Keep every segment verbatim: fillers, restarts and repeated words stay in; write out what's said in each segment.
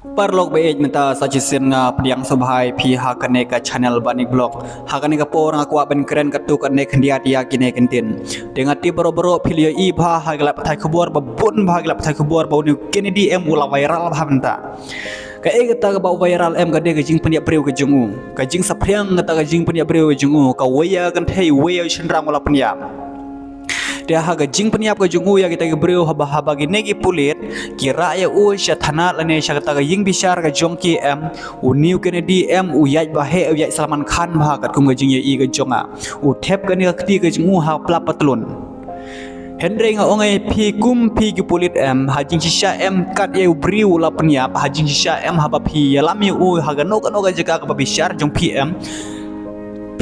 Paralok ba ïeit, mynta sa shisien nga pdiang sngewbha ïa phi ha kane ka channel Banik Vlog. Ha kane ka por nga kwah ban kren katto katne khyndiat ïa kine ki ktien. Te nga tip baroh baroh phi la ïohi bha ha ki lad pathai khubor ba bun bha ha ki lad pathai khubor ba une u Kennedy M u la viral bha mynta. Kaei kata kaba viral em? Ka dei ka jingpynïap briew ka jong u. Ka jingsaphriang kata ka jingpynïap briew ka jong u, kawei ïa ka kynthei, wei ïa u shynrang u la pynïap. Te ha ka jingpynïap ka jong u ïa kita ki briew, haba, haba kine ki pulit ki rah ïa u sha thana lane sha kata ka ïing bishar ka jong ki em, une u Kennedy M u ïaid ba heh, u ïaid Salman Khan bha katkum ka jingïohi ka jong nga. U thep kane ka kti ka jong u ha pla patlun. Hynrei nga ong ïa phi, kum phi ki pulit em, ha jingshisha em kat ïa u briew u la pynïap, ha jingshisha em haba phi ïalam ïa u ha kano kano ka jaka kaba bishar jong phi em,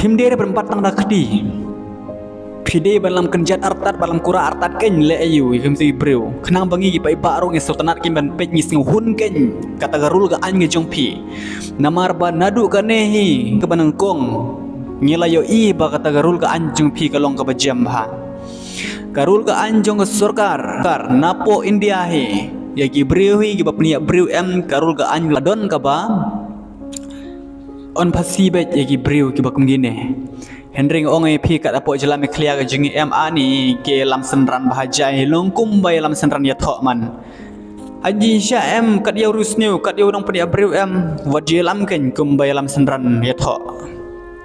phim dei ban bat tang da kti. Phi dei ban lam kynjat artat, ban lam kura artat kein, leh aïu ïa ki briew. Khnang ba ngi ki paidbah ruh ngi sngewtynnat kein ban peit, ngi sngewhun kein kata ka rule ka aiñ ka jong phi. Namar ba naduh kane hi kaba nyngkong ngi la ïohi ba kata ka rule ka aiñ jong phi ka long kaba jem bha. Ka rule ka aiñ jong ka sorkar, sorkar napoh India hi, ïa ki briew hi kiba pynïap briew em, ka rule ka aiñ la don kaba on phasi beit ïa ki briew kiba kum kine. Hynrei nga ong ïa phi, kat hapoh jylla Meghalaya ka jong ngi em, ani ki ïalam synran bha jai, long kumba ïalam synran ïathoh man. Ha jingshisha em kat ïa u riewsniew, kat ïa u nongpynïap briew em, wat ju ïalam kein kumba ïalam synran ïathoh.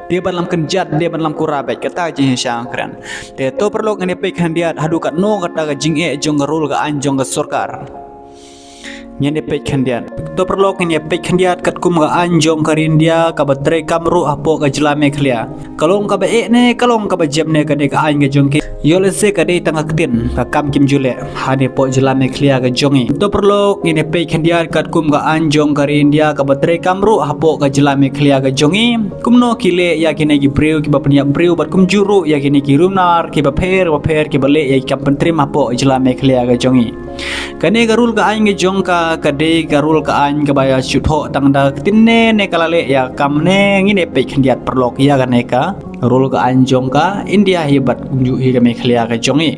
Dei ban lam kynjat, dei ban lam kura beit, kata jingshisha kren. Te to paralok, ngin ïa peit khyndiat haduh katno kata ka jingeh jong ka rule ka aiñ jong ka sorkar. Ngin ïa peit khyndiat. To paralok, ngin ïa peit khyndiat katkum ka aiñ jong ka ri India kaba treikam ruh hapoh ka jylla Meghalaya. Ka long kaba eh ne ka long kaba jem ne, ka dei ka aiñ ka jong ki. Ïoh lehse ka dei tang ka ktien, ka kam kim ju leh ha ne hapoh jylla Meghalaya ka jong ngi. To paralok, ngin ïa peit khyndiat katkum ka aiñ jong ka ri India kaba treikam ruh hapoh ka jylla Meghalaya ka jong ngi. Kumno ki leh ïa kine ki briew kiba pynïap briew bad kumjuh ruh ïa kine ki riewnar kiba pher bapher kiba leh ïa ki kam pyntriem hapoh jylla Meghalaya ka jong ngi. Kane ka rule ka aiñ ka jong ka, ka dei ka rule ka aiñ kaba ïa shu thoh tang da ka ktien ne, ne ka la leh ïa ka kam ne, ngin ïa peit khyndiat paralok ïa kane ka rule ka aiñ jong ka India hi bad kumjuh hi ka Meghalaya ka jong ngi.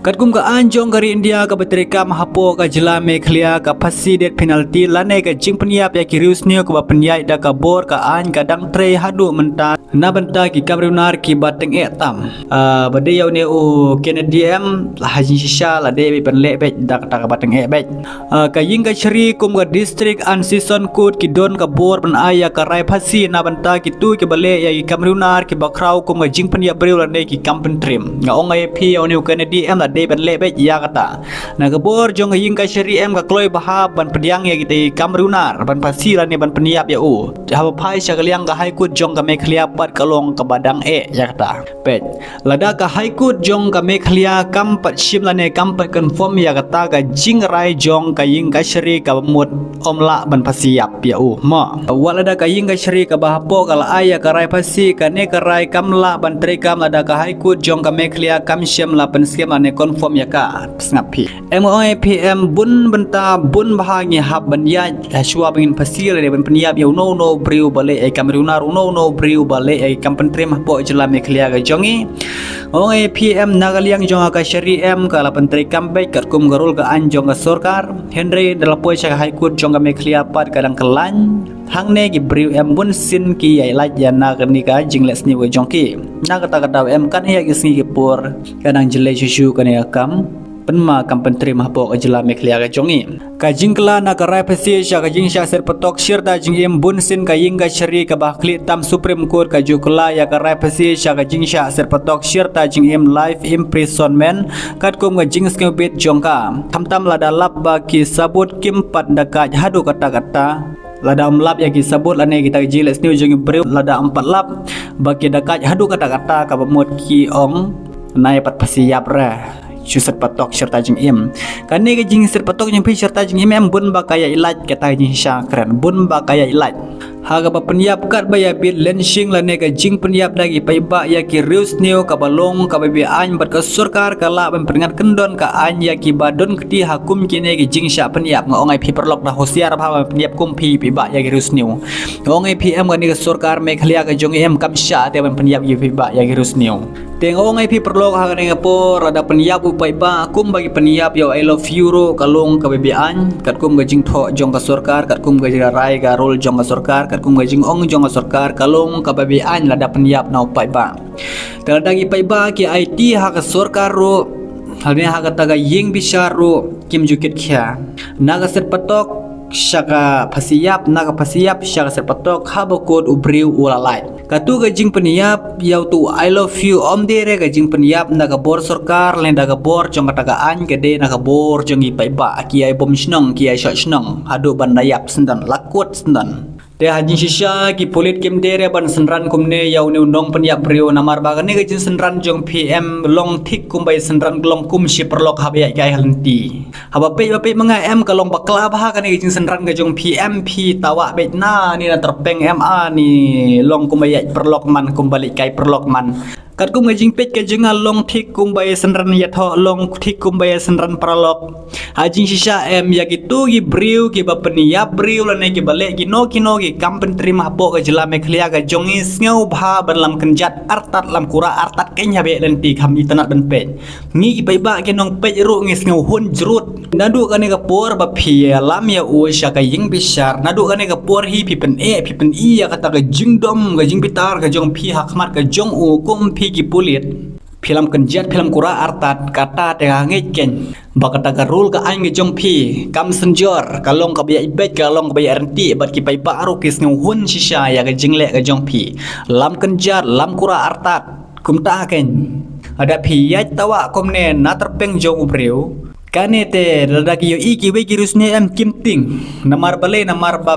Katkum ka aiñ jong ka ri India kaba treikam hapoh ka jylla Meghalaya, ka phasi, death penalty lane ka jingpynïap ïa ki riewsniew kaba pynïaid da ka bor ka aiñ ka dang trei haduh mynta na bynta ki kam riewnar kiba tyngeh tam. Ah, ba dei ïa une u Kennedy M, ha jingshisha la dei beit ban leh beit da kata kaba tyngeh beit. Ah, ka ïing kashari kum ka District and Session Court ki don ka bor ban ai ïa ka rai phasi na bynta kito kiba leh ïa ki kam riewnar kiba khraw kum ka jingpynïap briew lane ki kam pyntriem. Nga ong ïa phi, ïa une u Kennedy M la dei ban leh beit ïa kata. Na ka bor jong ka ïing kashari em ka kloi bha ban pdiang ïa kita ki kam riewnar ban phasi lane ban pynïap ïa u. Haba phai sha ka liang ka High Court jong ka Meghalaya pat ka long kaba dang eh ïa kata. Peit, lada ka High Court jong ka Meghalaya kam pat shim lane kam pat confirm ïa kata ka jingrai jong ka ïing kashari, kaba mut ym lah ban phasi ïap ïa u, mo. Wat lada ka ïing kashari kaba hapoh ka la ai ïa ka rai phasi, kane ka rai kam lah ban treikam lada ka High Court jong ka Meghalaya kam shym la pynskhem lane confirm ïa ka. Sngap phi. Em, nga ong ïa phi em, bun bynta, bun bha ngi hap ban ïaid, ha shuwa ba ngin phasi lane ban pynïap ïa uno uno u briew ba leh ïa ki kam riewnar, uno uno u briew ba leh ïa ki kam pyntriem hapoh jylla Meghalaya ka jong ngi. Nga ong ïa phi em, na ka liang jong ka kashari em ka la pyntreikam beit katkum ka rule ka aiñ jong ka sorkar. Hynrei da la poi sha ka High Court jong ka Meghalaya pat ka dang kyllain. Hangne ki briew em bun sien ki ïai lait ïa na kane ka jingleh sniew ka jong ki. Na kata ka daw em, katne ïa ki sngi ki por ka dang jyllei shuh shuh kane ka kam pynma kam pyntriem hapoh ka jylla Meghalaya ka jong ngi. Ka jingkylla na ka rai phasi sha ka jingshah set patok shirta jingim, bun sien ka ïing kashari kaba ha khlieh tam Supreme Court ka ju kylla ïa ka rai phasi sha ka jingshah set patok shirta jingim, life imprisonment, katkum ka jingsngewbit jong ka. Khamtam lada lap ba ki sabut kim pat da kait haduh katta katta. Lada ym lap ïa ki sabut lane kita ki jingleh sniew jong ki briew, lada ym pat lap ba ki da kait haduh katta katta, kaba mut ki ong nai pat phasi ïap re. Shu set patok shirta jingim. Kane ka jingset patok jong phi shirta jingim em, bun ba ka ïai lait, kata ka jingshisha kren, bun ba ka ïai lait. Ha kaba pynïap katba ïabit lynching lane ka jingpynïap da ki paidbah ïa ki riewsniew kaba long kaba be-aiñ bad ka sorkar ka lah ban pynngat kyndon ka aiñ ïa kiba don kti ha kum kine ki jingshah pynïap. Nga ong ïa phi paralok, da husiar bha ban pynïap kum phi paidbah ïa ki riewsniew. Nga ong ïa phi em, kane ka sorkar Meghalaya ka jong ngi em kam shah te ban pynïap ïa ki paidbah ïa ki riewsniew. Te nga ong ïa phi paralok, ha kane ka por lada pynïap u paidbah kumba ki pynïap ïa u I love you ruh, ka long kaba beaiñ, katkum ka jingthoh jong ka sorkar, katkum ka jingrai ka rule jong ka sorkar, katkum ka jingong jong ka sorkar, ka long kaba beaiñ lada pynïap na u paidbah. Te lada ki paidbah ki aiti ha ka sorkar ruh, lane ha kata ka ïing bishar ruh, kim ju kit khia. Na ka set patok sha ka phasiap, na ka phasiap sha ka set patok, haba kut u briew u la lait. Katu ka jingpynïap ïa utu u I love you, ym dei re ka jingpynïap na ka bor sorkar lane da ka bor jong kata ka aiñ, ka dei na ka bor jong ki paidbah, ki ïai bom shnong, ki ïai shoh shnong, haduh ban da ïap syndon, la kut syndon. Te ha jingshisha ki pulit kim dei re ban synran kumne ïa une u nongpynïap briew, namar ba kane ka jingsynran jong phi em long thik kumba ïa synran, long kum shi paralok haba ïaid kai ha lynti. Haba peit, ba peit ma nga em, ka long bakla bha kane ka jingsynran ka jong phi em, phi tawah beit na ni na tyrpeng em, a ni long kumba ïaid paralok man, kumba leit kai paralok man. Katkum ka jingpeit ka jong nga long thik kumba ïa synran ïathoh, long thik kumba ïa synran paralok. Ha jingshisha em, ïa kitu ki briew kiba pynïap briew lane kiba leh kino kino ki kam pyntriem hapoh ka jylla Meghalaya ka jong ngi, sngewbha ban lam kynjat artat, lam kura artat, keiñ haba ïaid lynti kham itynnad ban peit. Ngi ki paidbah ki nongpeit ruh ngi sngewhun jrut. Naduh kane ka por ba phi ïalam ïa u sha ka ïing bishar, naduh kane ka por hi phi pyn-i, phi pyn-i ïa kata ka jingdom, ka jingbitar ka jong phi ha khmat ka jong u, kum phi ki pulit. Phi lam kynjat, phi lam kura artat, kata te nga ngeit keiñ ba kata ka rule ka aiñ ka jong phi kam synjor, ka long kaba ïaid beit, ka long kaba ïaid ryntih, bad ki paidbah ruh ki sngewhun shisha ïa ka jingleh ka jong phi. Lam kynjat, lam kura artat. Kumta keiñ, lada phi ïaid tawah kumne na tyrpeng jong u briew, kane te lada ki ïohi kiwei ki riewsniew em, kim tieng. Namar balei? Namar ba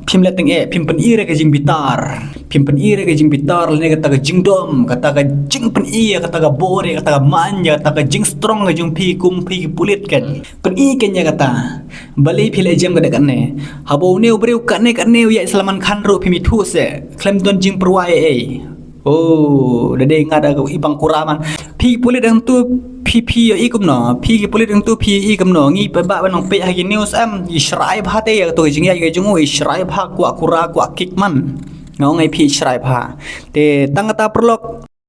phim leh teng eh, phim pyn-i re ka jingbitar. Phim pyn-i re ka jingbitar lane kata ka jingdom, kata ka jingpyn-i, kata ka bor, kata ka man, kata ka jingstrong ka jong phi kum phi ki pulit keiñ. Pyn-i keiñ ïa kata. Balei phi leh jem ka dei kane? Haba une u briew kane kane u ïaid Salman Khan ruh phim ithuh seh. Khlem don jingpyrwa ei ei. Oh, da dei nga da i bang kura man. Phi ki pulit hangtu phi, phi ïohi kumno? Phi ki pulit hangtu phi ïohi kumno? Ngi paidbah ban nang peit ha ki news em, i shrai bha te ïa kato ka jingïaid ka jong u, i shrai bha, kwah kura, kwah kick man. Nga ong ïa phi, i shrai bha. Te tang kata paralok.